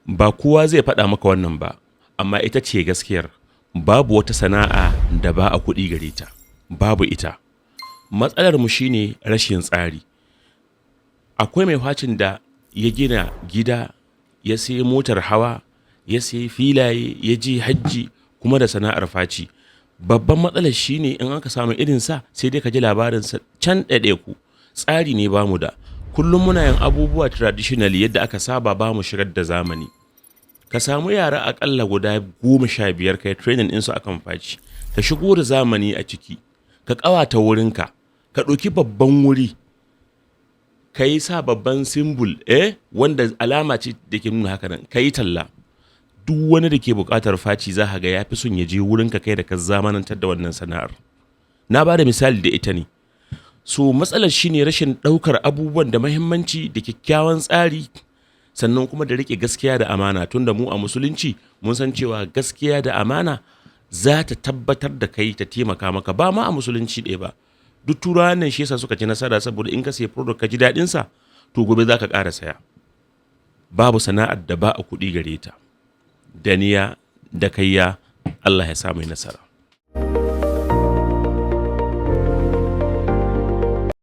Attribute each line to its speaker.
Speaker 1: Ba kowa zai faɗa maka wannan ba, amma ita ce gaskiyar. Babu wata sana'a da ba a kuɗi gare ta, babu ita. Matsalar mu shine rashin tsari. Akwai mai facin da ya gina gida, ya sayi motar hawa, ya sayi filaye, ya je hajji kuma da sana'ar faci. Babban matsalar shine in aka samu irinsa, sai dai ka ji labarinsa can ɗaiɗaiku. Tsari ne bamu da. Kullum muna yin abubuwa traditionally, yadda aka saba, ba mu shigar da zamani. Ka samu yara aƙalla guda 15, kai training ɗinsu akan faci. Ka shigo da zamani a ciki, ka ƙawata wurinka, ka ɗauki babban wuri, ka yi sa babban symbol, wanda alama ce da ke nuna haka nan, ka yi talla. Duk wani da ke buƙatar faci za ka ga ya fi son ya je wurinka kai da ka zamanantar da wannan sana'ar. Na ba da misali da ita ne. So matsalar shine rashin ɗaukar abubuwan da muhimmanci da kyakkyawan tsari, sannan kuma da riƙe gaskiya da amana. Tunda mu a Musulunci mun san cewa gaskiya da amana za ta tabbatar da kai, ta taimaka maka. Ba ma a Musulunci ɗaya ba. Duk Turawan nan shi yasa suka ci nasara, saboda in ka sayi product ka ji daɗinsa, to gobe za ka ƙara saya. Babu sana'ar da ba a kuɗi gare ta. Da niyya da kayya, Allah ya sa mu yi nasara.